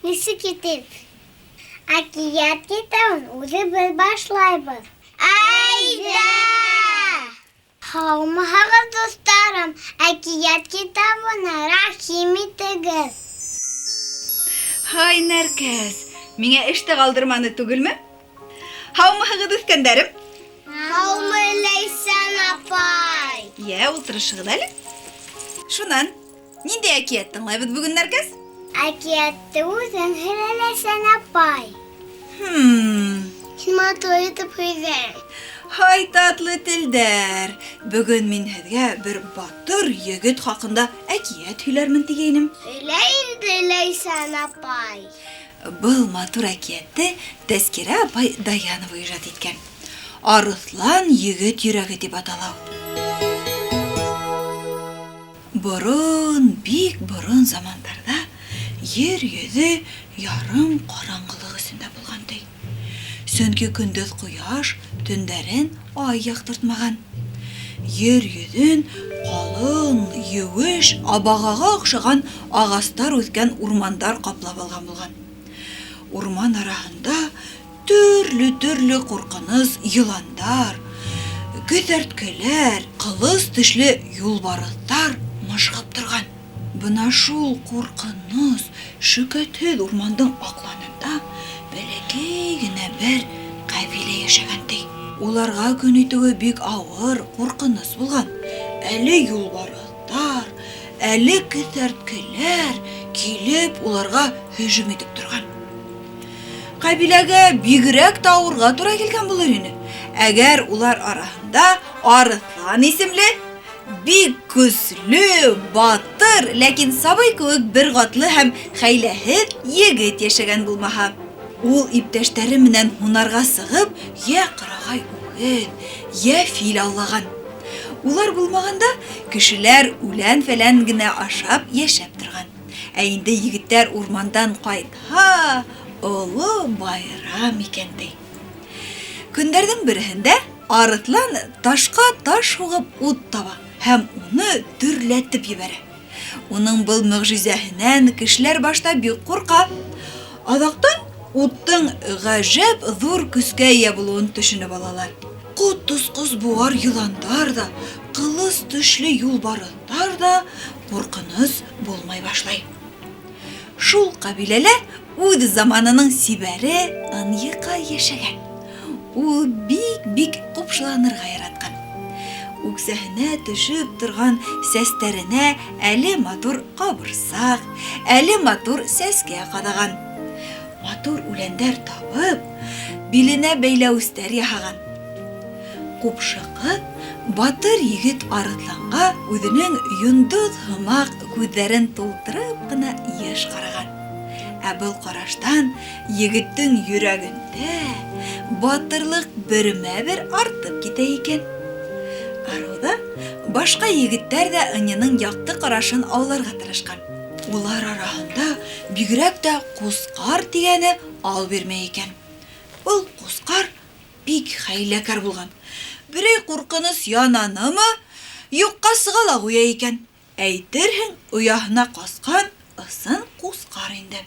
нисек итеп? Әкиәт китабын үҙебеҙ башлайбыҙ. Әйҙә! Һаумыһығыҙ, дуҫтарым! Әкиәт китабына рәхим итегеҙ! Һай, Нәркәс, миңә эш тә ҡалдырманы түгелме? Һаумыһығыҙ, үҫкәндәрем! Һаумы, Ләйсән апай! Йә, ултырышығыҙ әле. Шунан, ниндәй әкиәт тыңлайбыҙ бөгөн, Нәркәс? Әкиәтте үҙең һөйлә, Ләйсән апай. Хм. Һин матур итеп һөйҙәң. Һай, татлы телдәр! Бөгөн мин һеҙгә бер батыр егет хаҡында әкиәт һөйләрмен тигәйнем. Һөйлә инде, Ләйсән апай. Был матур әкиәтте Тәскирә апай Даянова ижад иткән. Арыҫлан егет йөрәге дип атала ул. Борон, бик борон замандарҙа ер йөҙө ярым ҡараңғылыҡ эсендә булған, ти. Сөнки көндөҙ ҡояш, төндәрен ай яҡтыртмаған. Ер йөҙөн ҡалын, еүеш, абағаға оҡшаған ағастар үҫкән урмандар ҡаплап алған булған. Урман араһында төрлө-төрлө ҡурҡыныс йыландар, кеҫәрткеләр, ҡылыс тешле юлбарыҫтар мыжғып торған. Бына шул ҡурҡыныс, шөкәтһеҙ урмандың аҡланында бәләкәй генә бер ҡәбилә йәшәгән, ти. Уларға көн итеүе бик ауыр, ҡурҡыныс булған. Әле юлбарыҫтар, әле кеҫәрткеләр килеп уларға һөжүм итеп торған. Ҡәбиләгә бигерәк тә ауырға тура килгән булыр ине, әгәр улар араһында Арыҫлан исемле бик көслө, батыр, ләкин сабый кеүек бер гатлы һәм хәйләһеҙ егет йәшәгән булмаһа. Ул иптәштәре менән һунарға сығып, йә ҡырағай үгеҙ, йә фил аулаған. Улар булмағанда, кешеләр үлән-фәлән генә ашап йәшәп торған. Ә инде егеттәр урмандан ҡайтһа, оло байрам икән, ти. Көндәрҙең береһендә Арыҫлан ташҡа таш һуғып ут таба һәм уны дөрләтеп ебәрә. Уның был мөғжизәһенән кешеләр башта бик ҡурҡа. Аҙаҡтан уттың ғәжәп ҙур көскә эйә булыуын төшөнөп алалар. Ҡот осҡос буар йыландар ҙа, ҡылыс тешле юлбарыҫтар ҙа ҡурҡыныс булмай башлай. Шул ҡәбиләлә үҙ заманының сибәре Ынйыҡай йәшәгән. Ул бик-бик ҡупшыланырға яратҡан. Үксәһенә төшөп торған сәстәренә әле матур ҡабырсаҡ, әле матур сәскә ҡаҙаған. Матур үләндәр табып, биленә бәйләүестәр яһаған. Ҡупшы ҡыҙ батыр егет Арыҫланға үҙенең йондоҙ һымаҡ күҙҙәрен тултырып ҡына йыш ҡараған. Ә был ҡараштан егеттең йөрәгендә батырлыҡ бермә-бер артып китә икән. Арыуҙа башҡа егеттәр ҙә ынйының яҡты ҡарашын ауларға тырышҡан. Улар араһында бигерәк тә Ҡусҡар тигәне ал бирмәй икән. Был Ҡусҡар бик хәйләкәр булған. Берәй ҡурҡыныс янанымы, юҡҡа сыға ла ҡуя икән. Әйтерһең, ояһына ҡасҡан ысын ҡусҡар инде.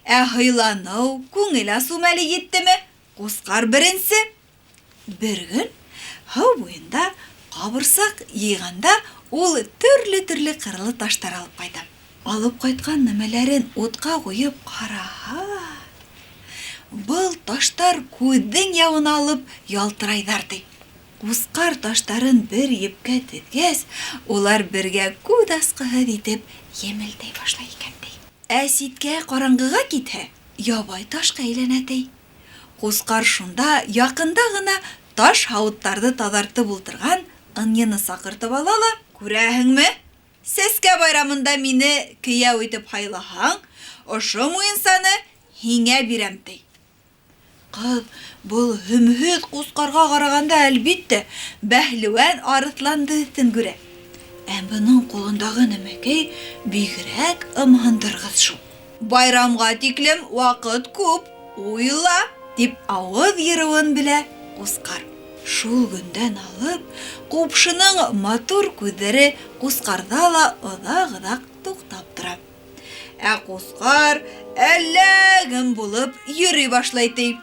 Ә һыйланыу, күңел асыу мәле еттеме, ҡусҡар беренсе. Бер көн һыу буйында ҡабырсаҡ йыйғанда ул төрлө-төрлө ҡырлы таштар алып ҡайта. Алып ҡайтҡан нәмәләрен утҡа ҡуйып ҡараһа, был таштар күҙҙең яуын алып ялтырайҙар, ти. Ҡусҡар таштарын бер епкә теҙгәс, улар бергә күҙ асҡыһыҙ итеп емелдәй башлай икән, ти. Ә ситкә ҡараңғыға китһә, ябай ташҡа әйләнә, ти. Ҡусҡар шунда яҡында ғына таш һауыттарҙы таҙартып ултырған ынйыны саҡыртып ала ла, Күрәһеңме, Сәскә байрамында мине кейәү итеп һайлаһаң, ошо муйынсаны һиңә бирәм, ти. Ҡыҙ был һөмһөҙ ҡусҡарға ҡарағанда, әлбиттә, бәһлеүән арыҫланды өҫтөн күрә. Ә бының ҡулындағы нәмәкәй бигерәк ымһындырғыс шул. Байрамға тиклем ваҡыт күп, уйла, дип ауыҙ йырыуын белә ҡусҡар. Шул көндән алып, ҡупшының матур күҙҙәре ҡусҡарҙа ла оҙаҡ-оҙаҡ туҡтап тора. Ә Ҡусҡар әллә кем булып йөрөй башлай, ти.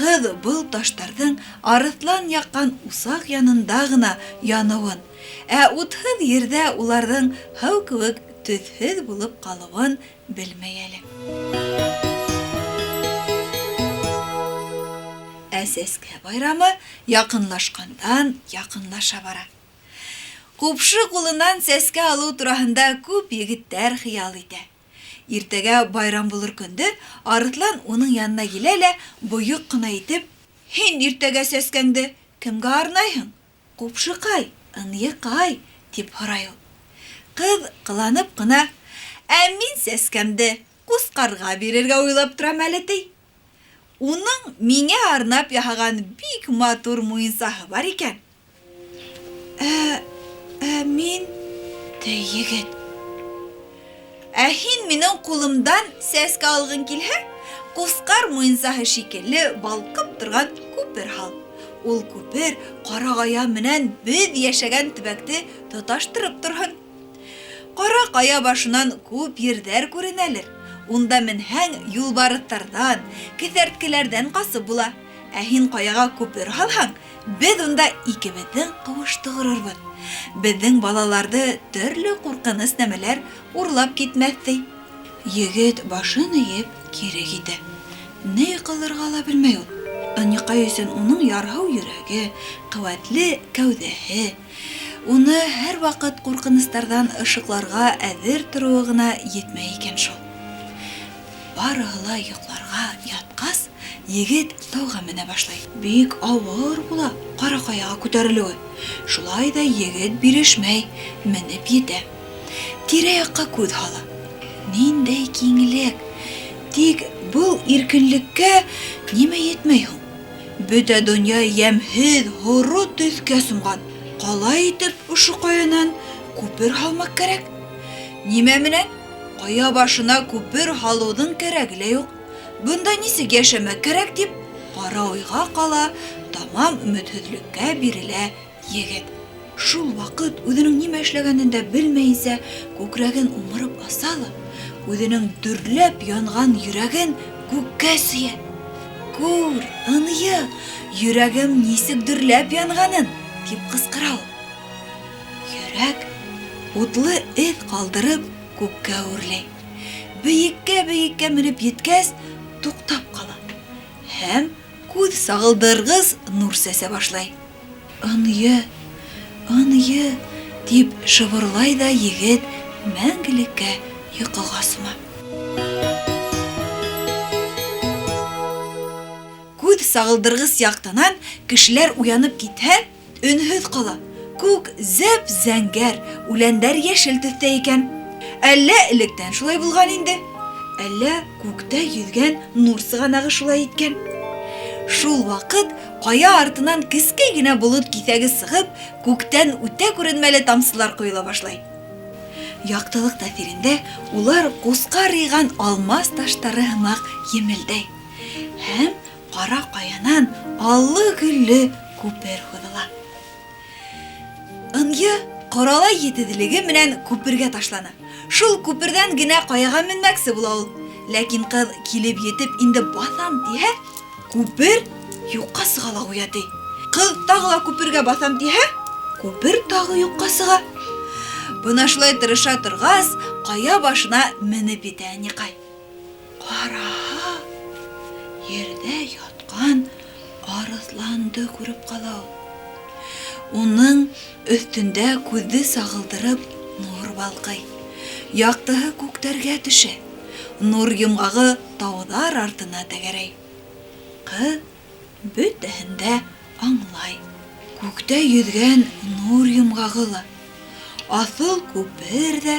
Ҡыҙ был таштарҙың арыҫлан яҡҡан усаҡ янында ғына яныуын, ә утһыҙ ерҙә уларҙың һыу кеүек төҫһөҙ булып ҡалыуын белмәй әле. Ә сәскә байрамы яҡынлашҡандан яҡынлаша бара. Ҡупшы ҡулынан сәскә алыу тураһында күп егеттәр хыял итә. Иртәгә байрам булыр көндө Арыҫлан уның янына килә лә бойоҡ ҡына итеп, Һин иртәгә сәскәңде кемгә арнайһың? Ҡупшыҡай, ынйыҡай, тип һорай ул. Ҡыҙ ҡыланып ҡына, Ә мин сәскәмде Ҡусҡарға бирергә уйлап торам әле, ти. Уның миңә арнап яһаған бик матур муйынсаһы бар икән. Ә, ә мин, ти егет. Ә һин минең ҡулымдан сәскә алғың килһә, Ҡусҡар муйынсаһы шикелле балҡып торған күпер һал. Ул күпер Ҡара Ҡая менән беҙ йәшәгән төбәкте тоташтырып торһон. Ҡара Ҡая башынан күп ерҙәр күренәлер. Унда менһәң, юлбарыҫтарҙан, кеҫәрткеләрҙән ҡасып була. Ә һин ҡаяға күпер һалһаң, беҙ унда икебеҙҙең ҡыуышты ҡорорбоҙ. Беҙҙең балаларҙы төрлө ҡурҡыныс нәмәләр урлап китмәҫ, ти. Егет башын эйеп кире китә. Ни ҡылырға ла белмәй ул. Ынйыҡай өсөн уның ярһыу йөрәге, ҡеүәтле кәүҙәһе, уны һәр ваҡыт ҡурҡыныстарҙан ышыҡларға әҙер тороуы ғына етмәй икән шул. Барыһы ла йоҡларға ятҡас, егет тауға менә башлай. Бик авыр була Ҡара Ҡаяға күтәрелеүе. Шулай ҙа егет бирешмәй, менеп етә. Тирә-яҡҡа күҙ һала. Ниндәй киңлек! Тик был иркенлеккә нимә етмәй һуң? Бөтә донъя йәмһеҙ, һоро төҫкә сумған. Ҡалай итеп ошо ҡаянан күпер һалмаҡ кәрәк? Нимә менән? Ҡая башына күпер һалыуҙың кәрәге лә юҡ. Бында нисек йәшәмәк кәрәк тип, ҡара уйға ҡала, тамам өмөтһөҙлөккә бирелә егет. Шул ваҡыт үҙенең нимә эшләгәнен дә белмәйенсә, күкрәген умырып аса ла, үҙенең дөрләп янған йөрәген күккә сөя. Күр, ынйы, йөрәгем нисек дөрләп янғанын! дип ҡысҡыра ул. Йөрәк, утлы эҙ ҡалдырып, күккә үрләй. Бейеккә-бейеккә менеп еткәс, туҡтап ҡала һәм күҙ сағылдырғыс нур сәсә башлай. Ынйы, ынйы, дип шыбырлай да егет мәңгелеккә йокыга сума. Күҙ сағылдырғыс яҡтынан кешеләр уянып китһә, Өнһөҙ ҡала. Күк зәп-зәңгәр, үләндәр йәшел төҫтә икән. Әллә электән шулай булган инде, әллә күктә йөҙгән нур сығанағы шулай иткән. Шул ваҡыт ҡая артынан кескәй генә болот киҫәге сығып, күктән үтә күренмәле тамсылар ҡойола башлай. Яҡтылыҡ тәьҫирендә улар ҡусҡар йыйған алмас таштары һымаҡ емелдәй һәм Ҡара ҡаянан аллы-гөлле күпер һуҙыла. Ынйы ҡоралай етеҙлеге менән күпергә ташлана. Шул күперҙән генә ҡаяға менмәксе була ул. Ләкин ҡыҙ килеп етеп инде баҫам тиһә, күпер юҡҡа сыға ла ҡуя, ти. Ҡыҙ тағы ла күпергә баҫам тиһә, күпер тағы юҡҡа сыға. Бына шулай тырыша торғас, ҡая башына менеп етә Ынйыҡай. Ҡараһа, ерҙә ятҡан арыҫланды күреп ҡала ул. Уның өҫтөндә күҙҙе сағылдырып нур балҡый. Яҡтыһы күктәргә төшә. Нур йомғағы тауҙар артына тәгәрәй. Ҡыҙ Бөтәһен дә аңлай. Күктә йөҙгән нур йомғағы ла, аҫыл күпер ҙә,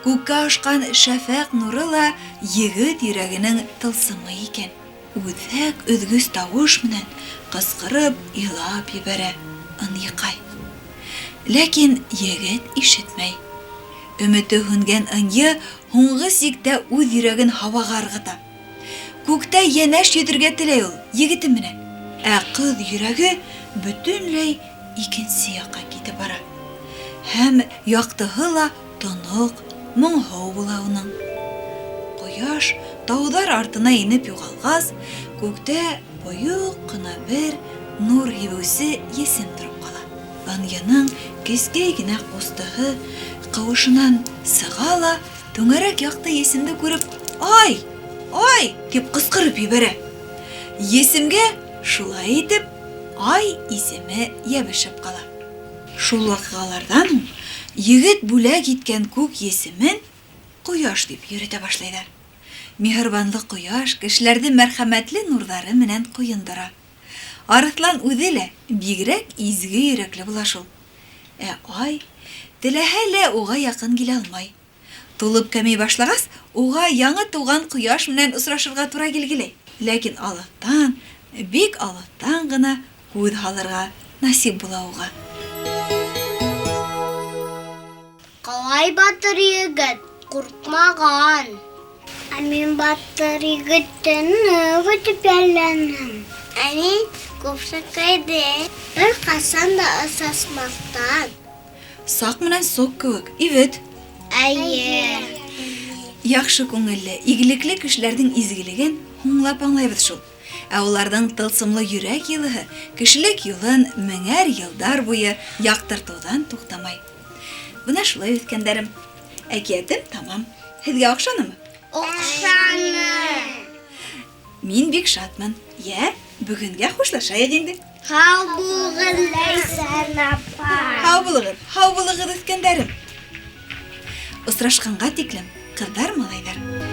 күккә ашҡан шәфәҡ нуры ла егет йөрәгенең тылсымы икән. Үҙәк өҙгөс тауыш менән ҡысҡырып илап ебәрә Ынйыҡай. Ләкин егет ишетмәй. Өмөтө һүнгән ынйы һуңғы сиктә үҙ йөрәген һауаға ырғыта. Күктә йәнәш йөҙергә теләй ул егете менән. Ә кыз йөрәге бөтенләй икенсе якка китеп бара. Һәм яктыһы ла тоноҡ, моңһоу була уның. Ҡояш тауҙар артына инеп юғалғас, күктә бойоҡ ҡына бер нур һибеүсе есем тороп ҡала. Ынйының кескәй генә ҡустыһы ҡыуышынан сыға ла, түңәрәк яҡты есемде күреп, Ай! Ай! тип ҡысҡырып ебәрә. Есемгә шулай итеп Ай исеме йәбешеп ҡала. Шул ваҡиғаларҙан һуң егет бүләк иткән күк есемен Ҡояш дип йөрөтә башлайҙар. Миһырбанлы ҡояш кешеләрҙе мәрхәмәтле нурҙары менән ҡойондора. Арыҫлан үҙе лә бигерәк изге йөрәкле була шул. Ә Ай, теләһә лә, уға яҡын килә алмай. Тулып кәмей башлағас, уға яңы тыуған ҡояш менән осрашырға тура килгеләй. Ләкин алыҫтан, бик алыҫтан ғына күҙ һалырға насип була уға. Ҡалай батыр егет ҡурҡмаған. Ә мин батыр егетте ныҡ итеп йәлләнем. Ә мин күп шәкәйҙе. Бер ҡасан да осрашмаҫтан. Саҡ менән соҡ кеүек, ивет. Әйе. Яҡшы күңелле, игелекле кешеләрҙең изгелеген һуңлап аңлайбыҙ шул. Ә уларҙың тылсымлы йөрәк йылыһы кешелек юлын меңәр йылдар буйы яҡтыртыуҙан туҡтамай. Бына шулай, үҫкәндәрем. Әкиәтем тамам. Һеҙгә оҡшанымы? Оҡшаны. Мин бик шатмын. Йә, бөгөнгә хушлашайыҡ инде. Һау булығыҙ, Ләйсән апай. Һау булығыҙ, һау булығыҙ, үҫкәндәрем. Осрашҡанға тиклем, ҡыҙҙар, малайҙар.